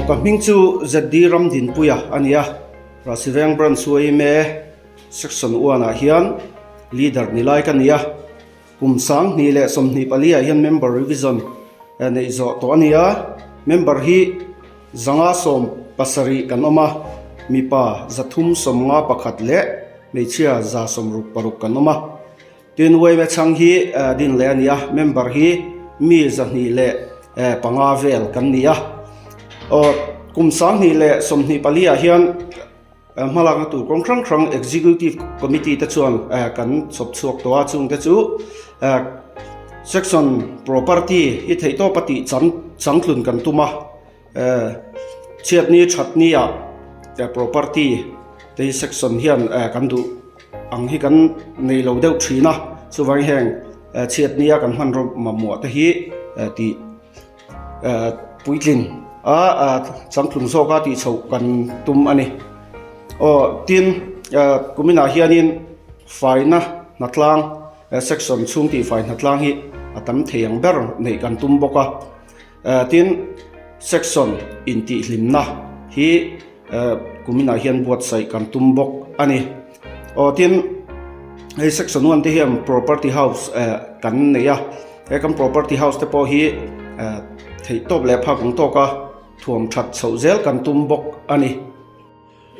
Aw ka hming chu ZD Ramdinpuia a ni a, Rahsiveng Branch yma Section one ah hian Leader ni lai ka ni a, kum 2024 ah hian Member Revision neih zawh tawh a ni a, Member hi 570 kan awm a, mipa 351 leh hmeichhia 166 kan awm a. Tin, yma chhang hi din leh a ni a, member hi mi 205 vel kan ni a. Aw, kum 2024 ah hian hmalakna tur kawng hrang hrang Executive Committee te chuan kan chhawp chhuak tawh a, chungte chu Section Property hi theihtawpa tih changtlun kan tum a. Chhiatni thatni ah property te hi section hian kan duh ang hi kan nei lo deuh thin a, chuvangin heng chhiatni a kan hmanraw mamawh te hi tih puitlin a changtlung zawk a tih chhoh kan tum a ni. Aw tin kuminah hianin faina hnatlang section chhung tih fai hnatlang hi a tam thei ang ber neih kan tum bawk a. Tin, section intihhlimna hi kuminah hian buatsaih kan tum bawk a ni. Aw tin, hei section one te hian property house kan nei a, he kan property house te pawh hi theihtawp leh phak ang tawka thuam that chhoh zel kan tum bawk a ni.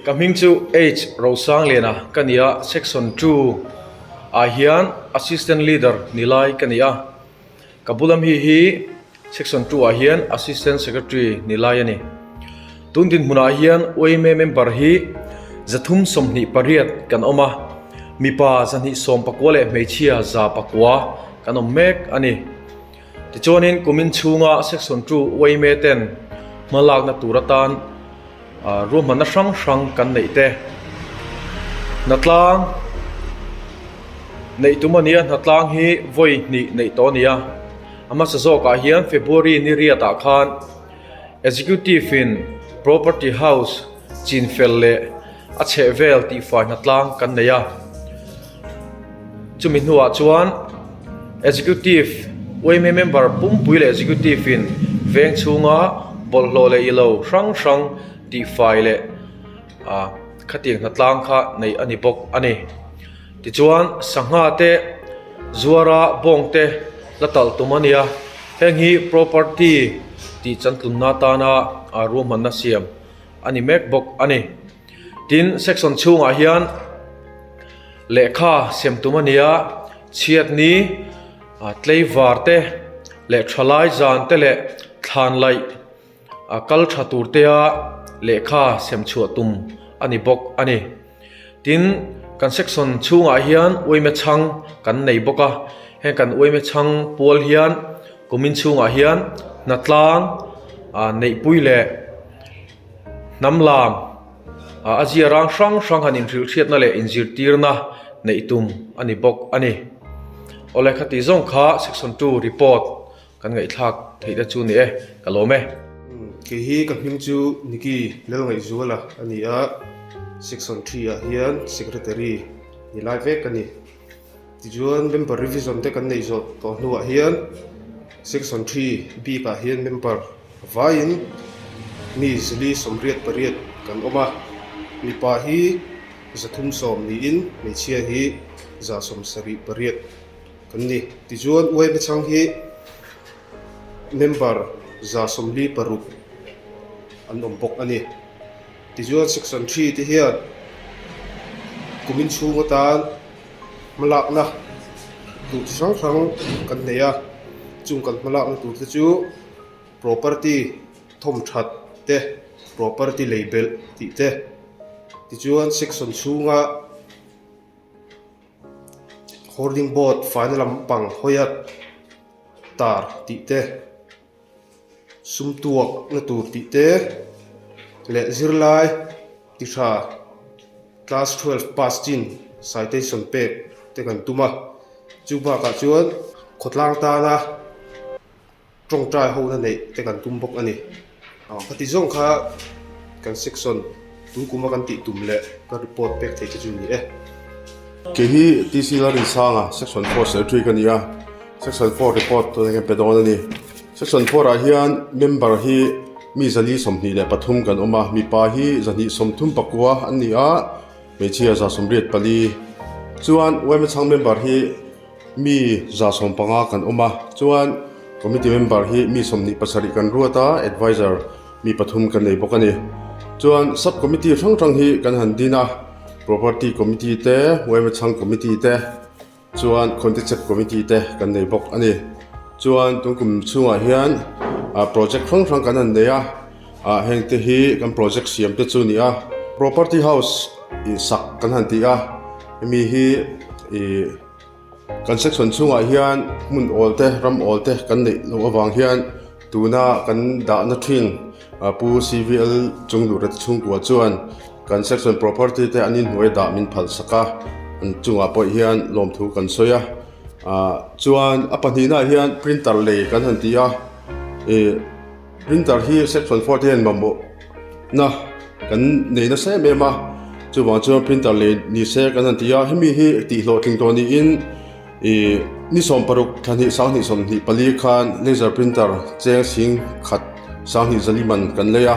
Ka hming chu H Rosangliana ka ni a, section 2 ah hian assistant leader ni lai ka ni a. Ka bula mi hi Section 2 ah hian Assistant Secretary ni lai a ni. Tun dinhmunah hian yma member hi 328 kan awm a, mipa 219 leh hmeichhia 109 kan awm mek a ni. Tichuanin kumin chhunga Section 2 yma ten hmalakna tur atan Ruahmanna hrang hrang kan neih te hnatlang neih tum a ni a hnatlang hi vawi hnih neih tawh a ni a a hmasa zawkah hian February ni riatah khan executive in property house chin fel leh a chhehvel tihfai hnatlang kan nei a. Chumi hnuah chuan Executive yma member pumpui leh Executive in veng chhunga bawlhhlawh leh ilo hrang hrang tihfai leh ah khatiang hnatlang kha neih a ni bawk a ni. Tichuan sangha te zuara bawng te la talh tum a ni a, heng hi property tih chantlunna atana ruahmanna siam a ni mek bawk a ni. Tin section chhungah hian lehkha sem tum a ni a, chhiatni tleivar te leh thalai zan te leh thlan laih a kal tha tur te a lehkha sem chhuah tum a ni bawk a ni. Tin kan section chhungah hian uaime chhang kan nei bawk a, heng kan uaime chhang pual hian kumin chhungah hian hnatlang neihpui leh Hnam lam a zia rang hrang hrang han inhrilh hriatna leh inzirtirna neih tum a ni bawk a ni. Awle khati zawng kha section 2 report kan ngaihthlak theih te chu ni e, ka lawm e. Kei hi ka hming chu Nicky Lalngaihzuala a ni a, section 3 ah hian secretary ni lai vek a ni. Tichuan member revision te kan neih zawh tawh hnuah hian section 3 bikah hian member Vaiin mi 488 kan awm a, mipa hi 310 niin hmeichhia hi 178 kan ni. Tichuan uaime chhang hi member 146 an awm bawk a ni. Tichuan section 3 te hian kumin chhung atan hmalakna tur chi hrang hrang kan nei a, chung kan hmalakna tur te chu. Property thawm that te, property lei belh tih te, tichuan section chhunga hoarding board faina lampang hawia tar tih te, sum tuak na tur tih te leh zirlai ti tha class 12 pass chin citation pek te kan tum a, chu bakah chuan khawtlang tana. Tawngtai hona neih te kan tum bawk a ni. Khati zawng kha kan section tun kuma kan tih tum leh ka report pek theih te chu ni e. Kei hi TC Lalrinsanga section 4 secretary ka ni a, section 4 report tuna hian pe dawn a ni. Section 4 ah hian member hi. mi 423 kan awm a, mipa hi 234 an ni a, hmeichhia 184. Chuan yma chhang member hi mi 115 kan awm a, chuan committee member hi mi 27 kan ruat a, adviser mi pathum kan nei bawk a ni. Chuan sub committee hrang hrang hi kan han din a, property committee te, yma chhang committee te, Chuan Khawntechep Committee te kan nei bawk a ni. Chuan tun kum chhungah hian ah project hrang hrang kan han nei a, ah heng te hi kan project siam te chu a ni a. Property house ih sak kan han ti a, hemi hi ih kan section chhungah hian hmun awl te ram awl te kan neih loh avang hian tuna kan dahna thin Pu CVL Chungduhra te chhungkua chuan Kan section property te an inhnuai dah min phal sak a, an chungah pawh hian lawmthu kan sawi a. Ah chuan a pahnihna ah hian printer lei kan han ti a, ih printer hi section four te hian mamawh na kan nei nasa em em a, chuvang chuan printer lei ni se kan han ti a, hemi hi tih hlawhtling tawh niin ih ni 16 thla hnih 2024 khan laser printer cheng sing khat 2000 zali man kan lei a,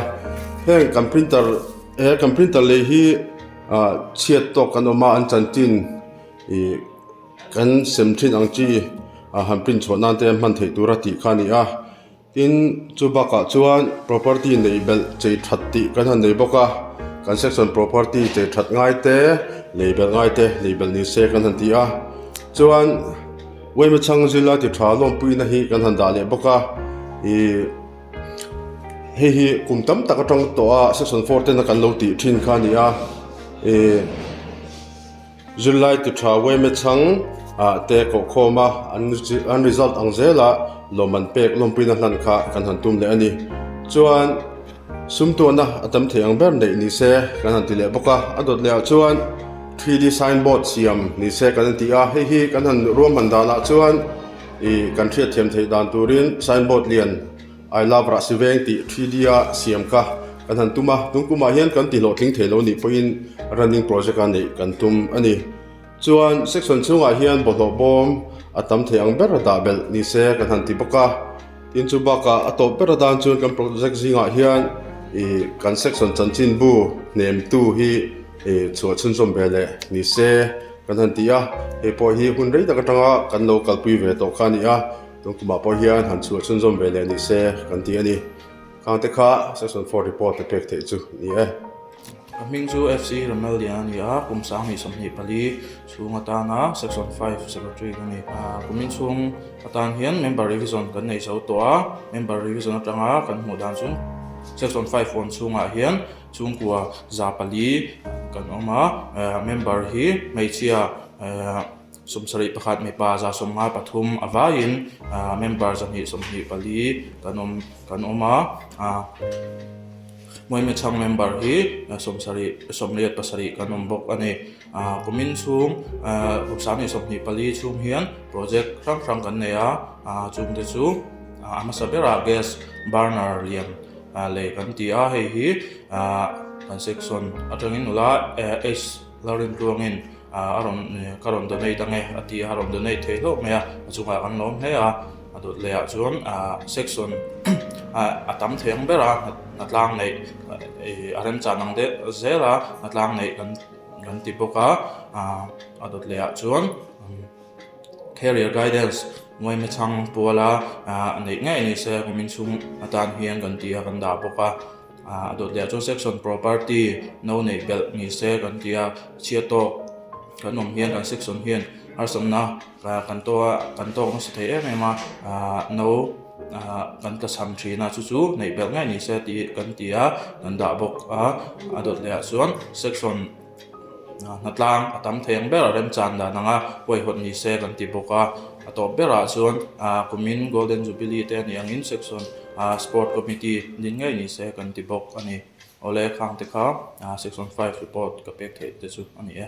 heng kan printer. He kan printer lei hi ah chhiat tawk kan awm a an chanchin ih kan sem thin ang chi ah han print chhuah nan te hman theih tur a tih kha a ni a tin chu bakah chuan property neih belh chei that tih kan han nei bawk a kan section property chei that ngai te lei belh ngai te lei belh ni se kan han ti a chuan Uaimachhang zila ti tha lawmpuina hi kan han dah leh bawk a ih. Hei hi kum tam tak atang tawh a section four tena kan lo tih thin kha a ni a ih zirlai ti tha yma chhang ah te koh khawm a an an result ang zela lawm an pek lawmpuina hlan kha kan han tum leh a ni chuan sum tuahna a tam thei ang ber neih ni se kan han ti leh bawk a a dawt leh ah chuan 3D sign board siam ni se kan han ti a hei hi kan han ruahman danah chuan. Ih kan hriatthiam theih dan turin signboard lian I love Rahsiveng tih 3D a siam kha kan han tum a, tun kumah hian kan ti hlawhtling thei lo nih pawhin running project a neih kan tum a ni. Chuan section chhungah hian bawlhhlawh bawm a tam thei ang ber dah belh ni se kan han ti bawk a, tin chu bakah a tawp ber atan chuan kan project zingah hian ih kan section chanchinbu hnemtu hi ih chhuah chhunzawm ve leh ni se. Kan han ti a, hei pawh hi hun rei tak atanga kan lo kalpui ve tawh kha a ni a, tun kumah pawh hian han chhuah chhunzawm ve leh ni se kan ti a ni. Khang te kha Section 4 report a pek theih chu ni e. Ka hming chu FC Ramellian a ni a, kum 2024 chhung atana Section 5 Secretary ka ni. Kumin chhung atan hian Member Revision kan nei zo tawh a, Member Revision atanga kan hmuh dan chu Section 5 huam chhungah hian Chhungkua 400 kan awm a, member hi hmeichhia 71 mipa 153 a vaiin member 224 kan awm kan awm a, Muaimechhang member hi 70 87 kan awm bawk a ni. Kumin chhung kum 2024 chhung hian project hrang hrang kan nei a, chungte chu a hmasa berah gas burner lian Lei kan ti a, hei hi kan section atangin nula H Lalrintluangin a rawn ka rawn donate ange a ti a, a rawn donate thei hlauh mai a, a chungah kan lawm hle a, a dawt lehah chuan section a tam thei ang ber a, hnatlang neih a remchan ang deuh zel a, hnatlang neih kan ti bawk a, a dawt lehah chuan. Career Guidance Muaime chhang puala neih ngei ni se kumin chhung atan hian kan ti a kan dah bawk a, a dawt leh ah chuan section property no neih belh ni se kan ti a, chhiat tawk kan awm hian kan section hian harsatna kan tawk a kan tawk nasa thei em em a, no kan tlachham thin a chu chu neih belh ngei ni se tih kan ti a kan dah bawk a, a dawt leh ah chuan section. Hnatlang a tam thei ang ber a remchan dan ang a, huaihawt ni se kan ti bawk a, a tawp berah chuan kumin Golden Jubilee te a nih angin section sport committee din ngei ni se kan ti bawk a ni. Awle khang te kha section 5 report ka pek theih te chu a ni e.